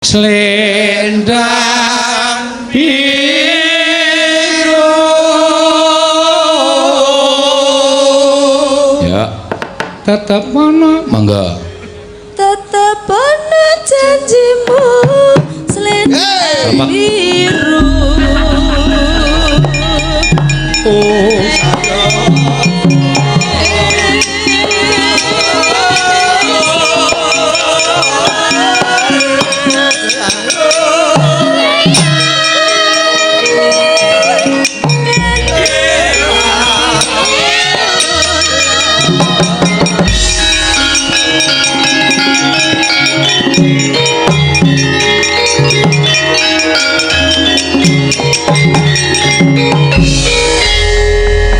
Selendang biru. Ya. Tetep ana, monggo. Tetep ana janjimu selendang Bapak. biru. Oh,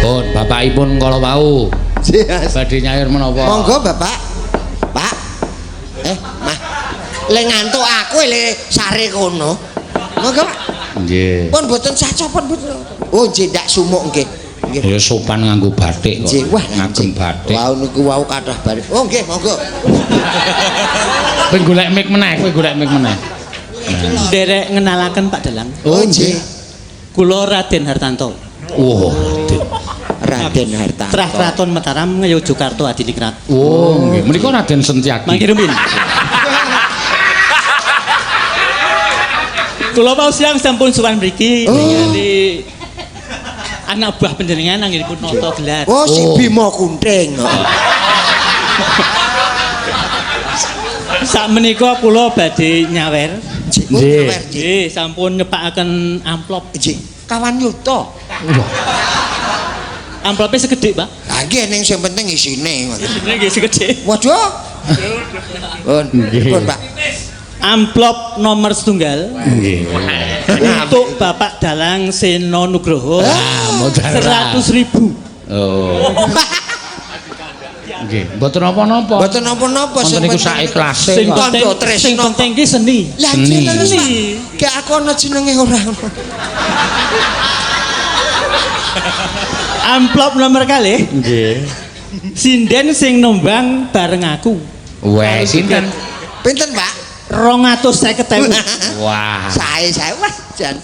pun bapakipun kala wau Yes. badhe nyair menapa? Monggo Bapak. Pak. Mah. Le ngantuk aku le sare kono. Monggo Pak. Nggih. Pun mboten saco pun mboten. Oh nggih ndak sumuk nggih. Nggih. Ya sopan nganggo batik kok. Nggih, wah ngagem batik. Wau niku wau kathah barik. Oh nggih, monggo. Kowe golek mic meneh, kowe golek mic meneh. Nderek ngenalaken Pak Dalang. Oh nggih. Kula Raden Hartanto. Oh, Raden. Raden Hartanto. Trah Kraton Mataram Ngayogyakarta Adiningrat. Oh, nggih. Menika Raden Sentiaki. Mangke rumin. Kula mau siang sampun sowan mriki ningali anak buah panjenengan anggenipun nata gelar. Oh si Oh. Bima Kunting. Sakmenika kula badhe nyawer. Nggih. Nggih. Nggih, sampun nyepakaken amplop. Nggih. Kawan yuta. Amplopnya segede, Pak. Lah nggih ning sing penting isine. Isine nggih segede. Waduh. Pun, Nggih. pun Pak. Amplop nomor setunggal Nggih. untuk Bapak Dalang Seno Nugroho Ah, modal. 100.000. Oh. Nggih, mboten napa-napa. Mboten napa-napa Wonten niku sak ikhlase Sing kok. penting, Tandha tresno sing penting ki seni. Lah Seni. nggih leres, Pak. Seni. Gak aku ana jenenge ora. Amplop nomor kalih Nggih. sinden sing nembang bareng aku. Weh, sinten? Pinten, Pak? 250.000. Wah. Sae sae wah jan.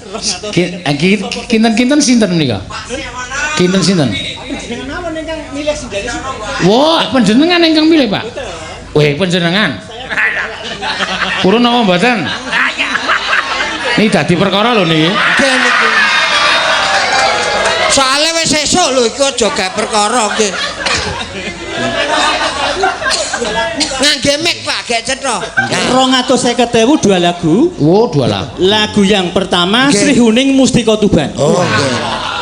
Kinten-kinten sinten menika? Kinten sinten? Wah, panjenengan ingkang milih, Pak. Weh, panjenengan. Purun napa mboten? Niki dadi perkara lho niki. Nggih niku. Soale wis sesuk lho iki aja gawe perkara nggih. Ngangge mic Pak, gek cetha. 250.000 dua lagu. Wo, dua lagu. Lagu yang pertama Nggih. Sri Huning Mustika Tuban. Oh nggih.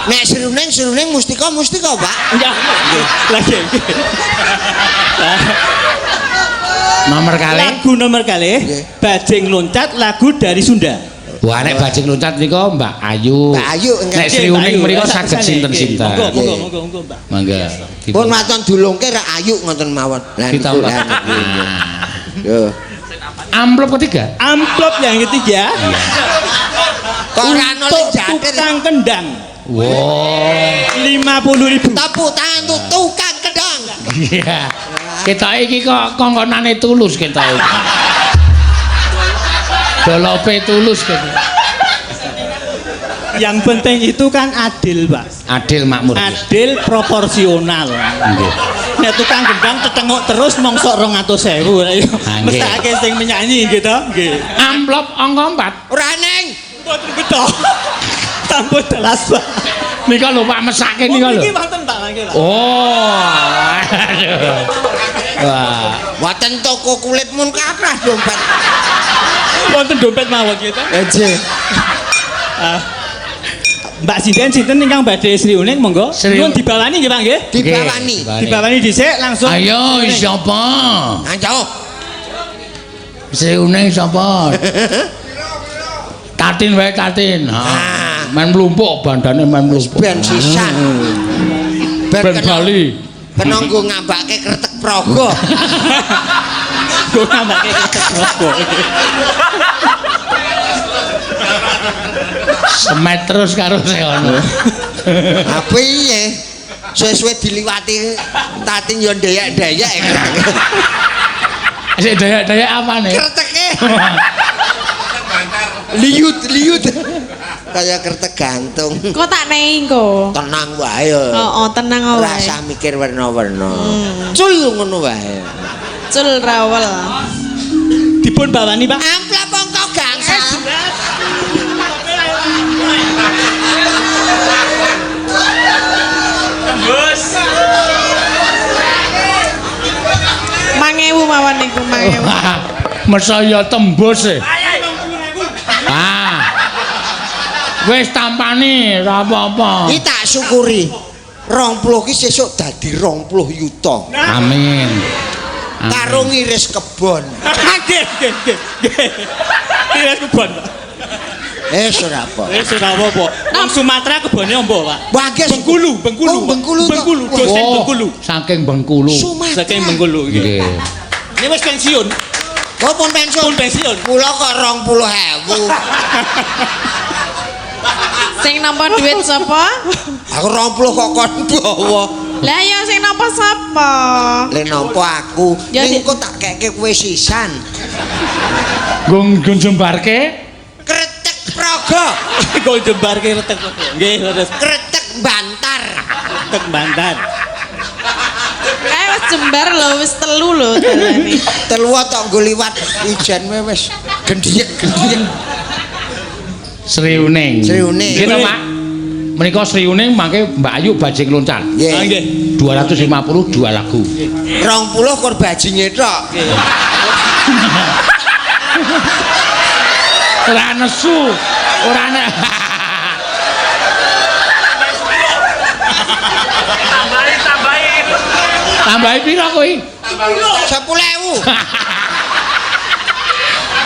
Nek seruning seruning mustika mustika Pak. Enggak. Lagi. Nomor kalih. Lagu nomor kalih Nggih. Bajing Loncat lagu dari Sunda. Wah, nek bajing loncat nika Mbak Ayu. Mbak Ayu, nggih. Nek Sri Nggih, Mbak Huning Ayu. mriku Sak saged pesane, sinten-sinten. nggih. Monggo, monggo, Nggih. monggo, monggo, Mbak. Mangga. Pun waton dulungke ra ayu ngoten mawon. Lah niku Ditambah. lah niku. Yo. Amplop ketiga. Amplop yang ketiga Kok ora ono untuk jatir. tukang kendang Wow. 50.000. Tepuk tangan tuh tukang kendang. Iya. Kita iki kok kongkonane tulus kita iki. Dolope tulus gitu. Yang penting itu kan adil, Pak. Adil makmur. Adil proporsional. Nggih. Nek tukang gendang tetengok terus mongsok 200.000. Ah, nggih. Mesake sing menyanyi gitu. Nggih. Amplop angka 4. Ora neng. Mboten beto. Sampun telas, Pak. Nika lho Pak mesake nika lho. Niki wonten Pak mangke, Pak. Oh. Aduh. Wah. Wonten toko kulit mun kathah dompet. Wonten dompet mawon gitu. Nggih. Ah. Mbak Sinden sinten ingkang badhe Sri Uning monggo. Sri- Nyuwun dibawani nggih Pak nggih. Dibawani. Nggih, Dibawani dhisik langsung. Ayo sapa? Ayo. Sri Uning sapa? Tatin wae Tatin. Ha. Ah. Main mlumpuk bandane main mlumpuk. Ben sisan. Ben Ben kena Bali. kena nggo ngambake kretek praga. Go nambake kretek rokok. Semet terus karo seono. Ha piye? Suwe-suwe diliwati Tatin yo ndeyek-ndeyek. Sik dayak-dayak apane? Kreteke. Liut-liut. Kaya kertek gantung. Kok tak nei engko. Tenang wae. Heeh, tenang wae. Rasa mikir werna-werna. Cul ngono wae. Cul rawel. Dipun bawani, Pak. Amplop angka gangsal. Tembus. 1000 mawon niku 1000. Mesaya tembus e. Ah. Wis tampani ora apa-apa. Iki tak syukuri. 20 ki sesuk dadi 20 yuta. Amin. Karo ngiris kebon. Nggih, nggih, nggih. Ngiris kebon, Pak. Ora apa. Wis ora apa-apa. Wong Sumatera kebone ombo, Pak. Wah, nggih. Bengkulu, Bengkulu. Oh, Bengkulu. Bengkulu, dosen Bengkulu. Saking Bengkulu. Sumatera. Saking Bengkulu nggih. Ini wis pensiun. Oh, pun pensiun. Pun pensiun. Kula kok 20.000. Sing nampa duit sapa? Aku 20 kok kon bawa. Lah ya sing nampa sapa? Le nampa aku. Ning kok tak keke kowe sisan. Nggo jembarke kretek praga. Nggo jembarke kretek praga. Nggih, leres. Kretek bantar. Kretek bantar. Kae wis jembar lho, wis telu lho dalane. Telu tok nggo liwat ijen wis gendhiyek-gendhiyek. Sriuning. Sriuning. Nggih to, Pak? Menika Sriuning mangke Mbak Ayu bajing loncat. Nggih. 252 lagu. 20 kur bajinge tok. Ora nesu, ora nek. Tambahi, tambahi. Tambahi pira kowe? 10.000.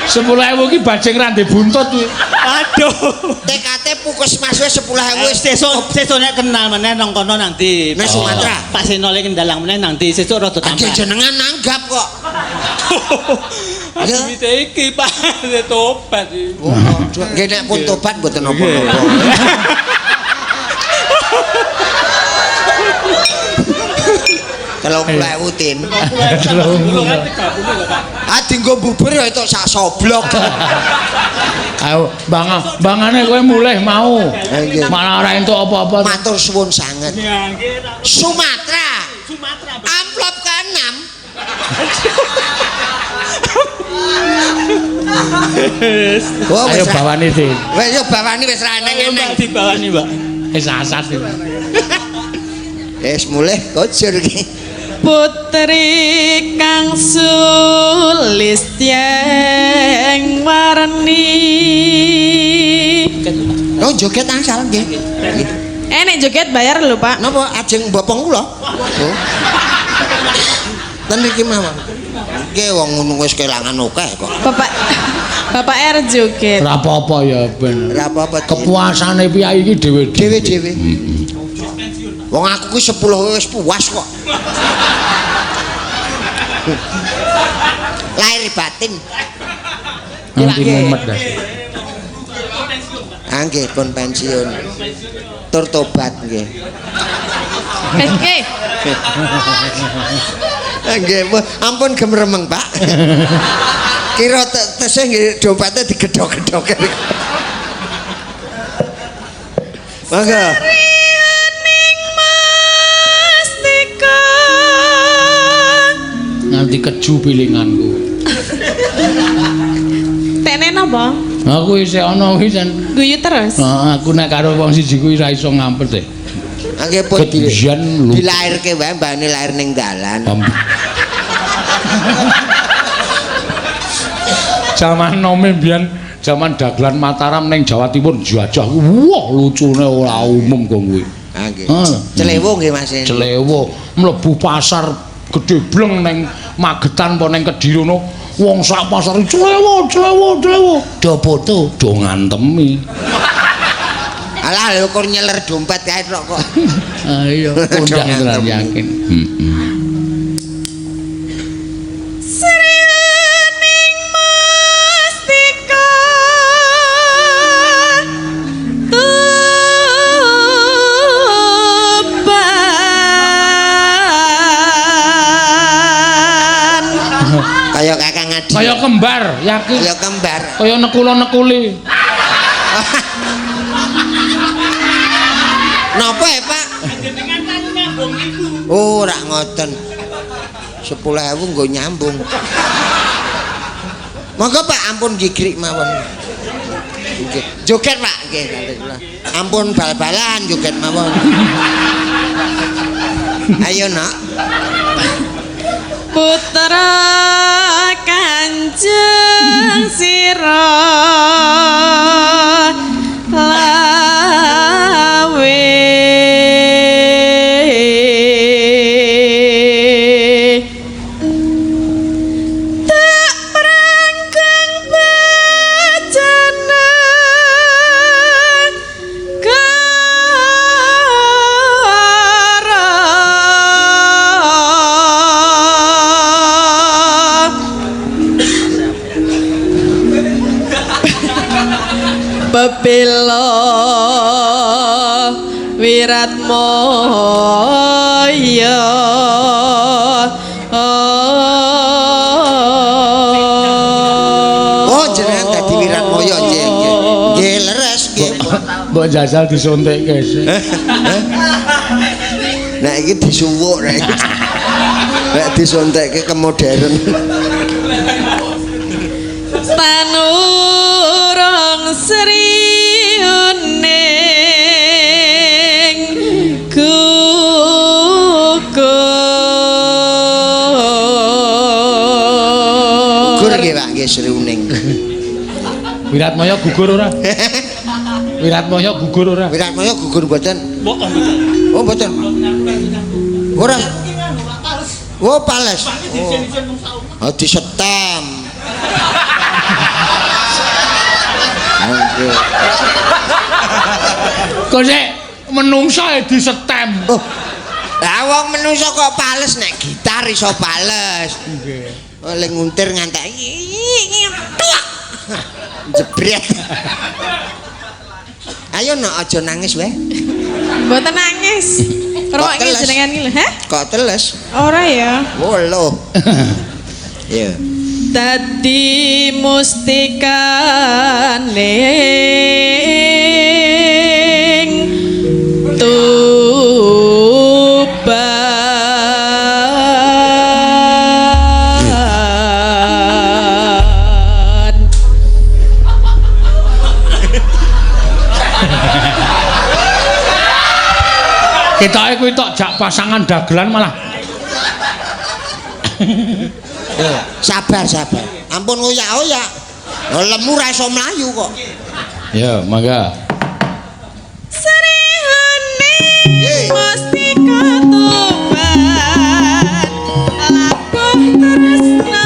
10.000 ki bajing ra ndek buntut kuwi. Aduh. TKT Puskesmas wis 10.000 wis sesuk sesuk nek kenal meneh nang kono nanti. Nang Sumatera. Pak Senole kendalang meneh nanti sesuk rada tambah. Nggih jenengan nanggap kok. Ya iki Pak tobat iki. Nggih nek pun tobat mboten napa-napa. Telung puluh tin. Ah dinggo bubur ya entuk sak soblok. Ayo bangane kowe mulih mau. Malah ora entuk apa-apa. Matur suwun sanget. Sumatera. Sumatera. Amplop ke-6. Ayo bawani, Din. Wis yo bawani wis ra eneng-eneng. Dibawani, Mbak. Wis asas iki. Wis mulih kojur iki. Putri kang sulistyeng warni. Oh joget angsal nggih. Nek joget bayar lho, Pak. Napa ajeng bopong kula? Oh. Ten iki mawon. Nggih wong ngono wis kelangan akeh kok. Bapak Bapak R joget. Ora apa-apa ya ben. Ora apa-apa. Kepuasane piyai iki dhewe-dhewe. Dhewe-dhewe. Wong aku ki 10 wis puas kok. Lahir batin. Nanti mumet dah. Ah nggih pun pensiun. Tur tobat nggih. Oke. Nggih, ampun gemremeng, Pak. Kira tesih nggih dompete digedhok-gedhok. Mangga. Nganti keju pilinganku. Tene napa? Aku isih ana kuwi jan guyu terus. Heeh, aku nek karo wong siji kuwi ora iso ngampet e. Angge pun dilairke wae mbane lair ning dalan. Jaman nome mbiyen, jaman dagelan Mataram ning Jawa Timur jajah. Wah, lucune ora umum kok kuwi. Ah nggih. Celewo nggih Mas. Celewo mlebu pasar gedhe bleng ning Magetan apa ning Kediri ngono, wong sak pasar celewo celewo celewo, do foto, do ngantemi. Alah lho kur nyeler dompet kae tok kok. Ah iya, kondang tenan yakin. Heeh. Srining mustika Tuban. Kaya Kakang Adi. Kaya kembar, yakin. Kaya kembar. Kaya nekula-nekuli. Napa ya, Pak? Jenengan kan nyambung niku. Oh, ora ngoten. 10.000 nggo nyambung. Monggo Pak, ampun gigrik mawon. Nggih. Joget Pak, nggih. Ampun bal-balan joget mawon. Ayo, Nak. Putra Kanjeng Sira lawe tak prangkeng bejana kara pepilo wiratmoyo. Oh, jenengan dadi Wiratmoyo nggih, nggih. Nggih, leres nggih. Mbok jajal disuntikke sik. Nek iki disuwuk nek iki. Nek disuntikke ke modern. Tanurung sri uning gugur. Gugur nggih, Pak, nggih Sri Uning. Wiratmaya gugur ora? Wiratmaya gugur ora? Wiratmoyo gugur mboten? Mbok mboten. Oh, mboten. Ora. Oh, pales. Oh, disetem. Nggih. Kok sik menungso e disetem. Oh. Lah wong menungso kok pales nek gitar iso pales. Nggih. Oh, le nguntir ngantek. Tuak. Jebret. Ayo nok aja nangis wae. Mboten nangis. Ngrungokke teles? jenengan iki lho, heh? Kok teles? Ora ya. Wolo. Iya. Dadi mustikane Tuban. Ketoke kuwi tok jak pasangan dagelan malah. Sabar, sabar. Ampun oyak-oyak. Lah lemu ra iso mlayu kok. Ya, mangga. Sri Huning Hei. mustika Tuban lakuh tresna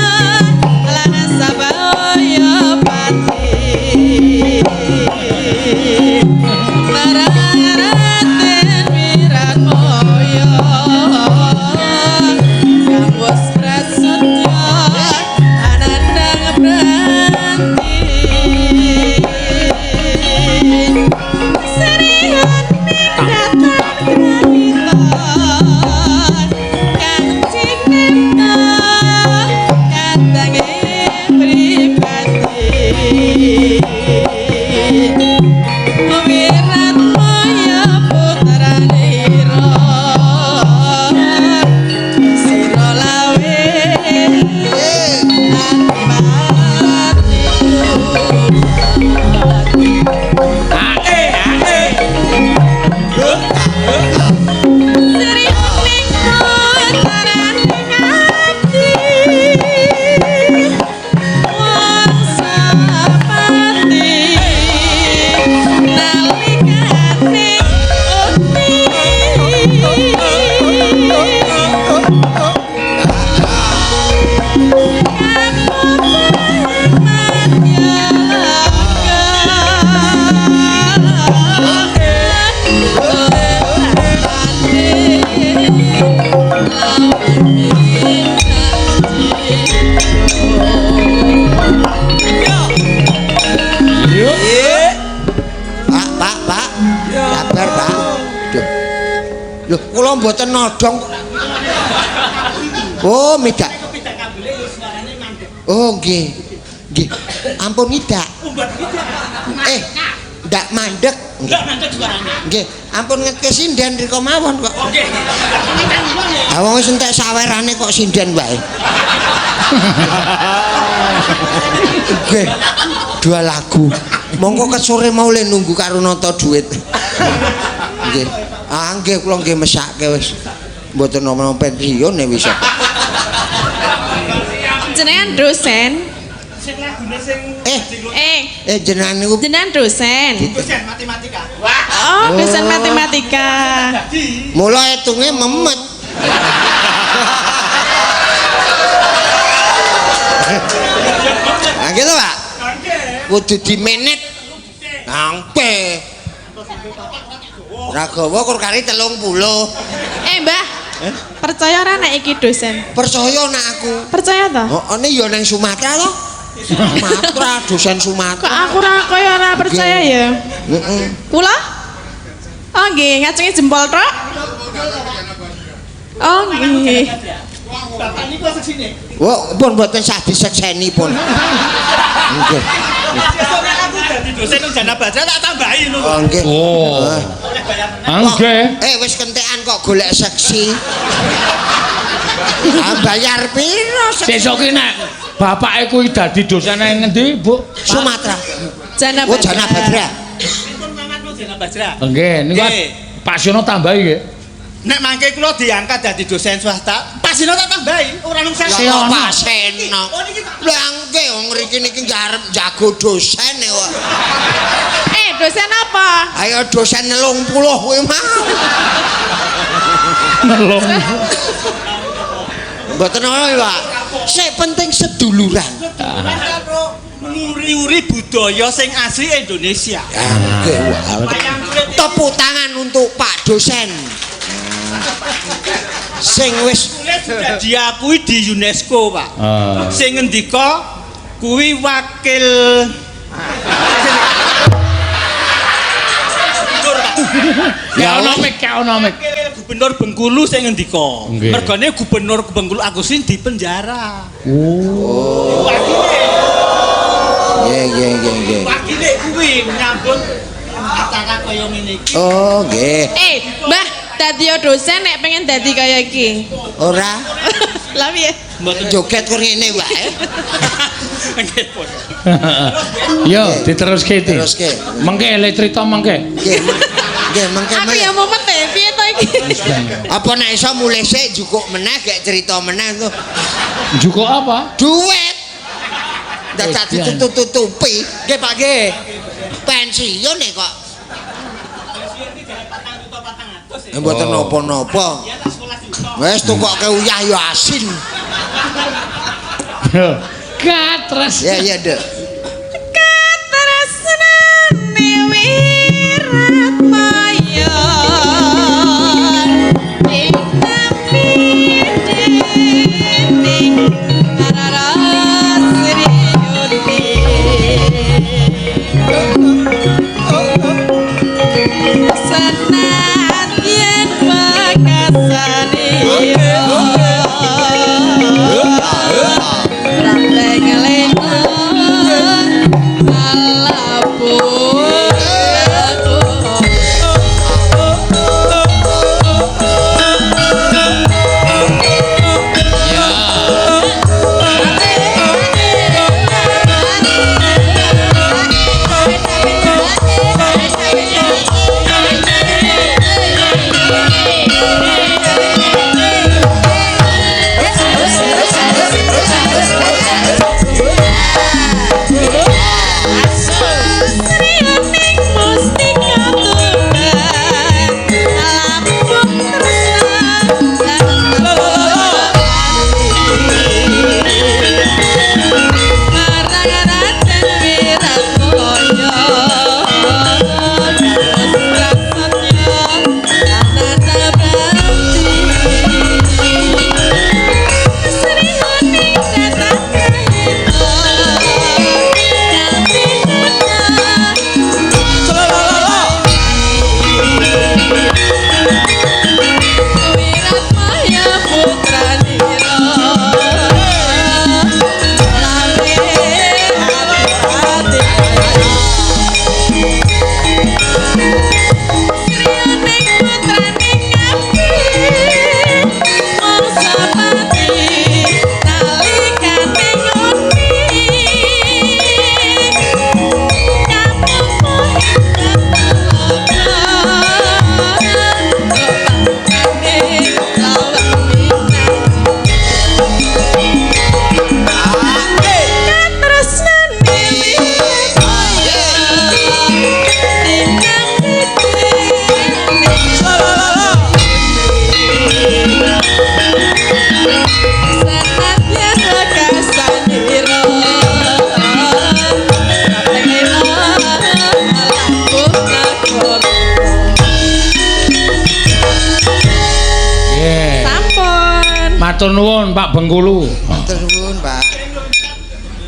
lan sabaya pati marang Raden Wiratmoyo kang wis prasetya anandang branti. Sri Huning datang graniton kang cinipta katange pribadi Wiratmaya putranira sira lawe ati Sri Huning putrane ngabdi wong sapati nalikane uti Pak, Pak, Pak. Sabar, Pak. Duh. Loh, kula mboten nodong. Oh, midak. Oh, nggih. Nggih. Ampun ngidak. Eh, Ndak mandek. Ndak mandek suarane. Nggih, ampun ngetke sinden riko mawon kok. Oke. Ha wong wis entek sawerane kok sinden wae. Nggih. Dua lagu. Mongko ket sore mau le nunggu karo nata duit. Nggih. Ah nggih kula nggih mesake wis. Mboten napa pensiun e wis. Jenengan dosen. Sing lagune sing Jenengan niku Jenengan dosen. Dosen matematika. Wah. Oh, dosen matematika. Mula hitunge memet. Nah gitu Pak. Kudu dimenet. Nangpe. Ragawa kur kari 30. Mbah. Percaya ora nek iki dosen? Percaya nek aku. Percaya to? Heeh, ne ya nang Sumatera to. Sumatera, dosen Sumatera. Kok aku ora kaya ora percaya ya? Heeh. Kula? Oh nggih, ngacungi jempol tok. Oh nggih. Bapak niku seksine. Wah, pun mboten sah disekseni pun. Nggih. Sesuk nek aku dadi dosen nang Jana Bajra tak tambahi ngono. Oh nggih. Oh. Nggih. Wis kentekan kok golek seksi. Ah bayar piro? Sesuk ki nek bapake kuwi dadi dosen nang ngendi, Bu? Sumatera. Jana Oh, Jana Bajra. Pun mangan Jana Bajra. Nggih, niku Pak Siono tambahi nggih. Nek mangke kula diangkat dadi dosen swasta, Pak Sino tak tambahi, ora nung Lah saya. kok Pak Seno. Lah nggih wong mriki niki arep jago dosen kok. Dosen apa? Ayo dosen 80 kuwi mau. Nelung. Mboten ana Pak. Sing penting seduluran. Nguri-uri budaya sing asli Indonesia. Nggih. Tepuk tangan untuk Pak dosen. Sing wis sudah diakui di UNESCO, Pak. Sing ngendika kuwi wakil Ya ono mik, ya ono mik. Gubernur Bengkulu sing ngendika. Mergane Gubernur Bengkulu Agustin di penjara. Oh. Nggih, nggih, nggih, nggih. Wakile kuwi nyambut acara kaya ngene iki. Oh, nggih. Mbah, dadi dosen nek pengen dadi kaya iki. Ora. Lah piye? Mboten joget kur ngene wae. Nggih, pun. Yo, diteruske iki. Teruske. Mengke le crita mengke. Nggih. Nggih, mengke. Aku ya mumet e, piye to iki? Apa nek iso mulih sik njukuk meneh gek cerita meneh to. Njukuk apa? Duit. Dadak ditutup-tutupi. Nggih, Pak nggih. Pensiun e kok. Mboten napa-napa. Wis tukoke uyah ya asin. Katres. Ya ya, Dek. Katresnane wiratmaya ing napi ararasriyuti senadyan makasane randeng lena Matur nuwun Pak Bengkulu. Matur nuwun, Pak.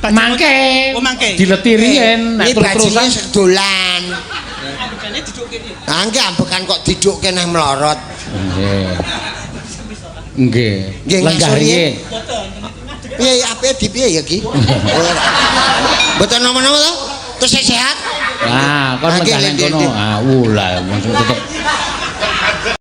Mangke. Oh, mangke. Dileti riyen nek Ini terus-terusan. bajine sedolan. Ah, nggih ambekan kok didukke neh mlorot. Nggih. Nggih. Nggih, Lenggah ngasor riyen. Piye apike di piye ya ki? Mboten napa-napa to? Terus sehat? Ah, kon Ah, nggih, lenggah nang nggih, kono. nggih. Ah, ulah langsung tetep.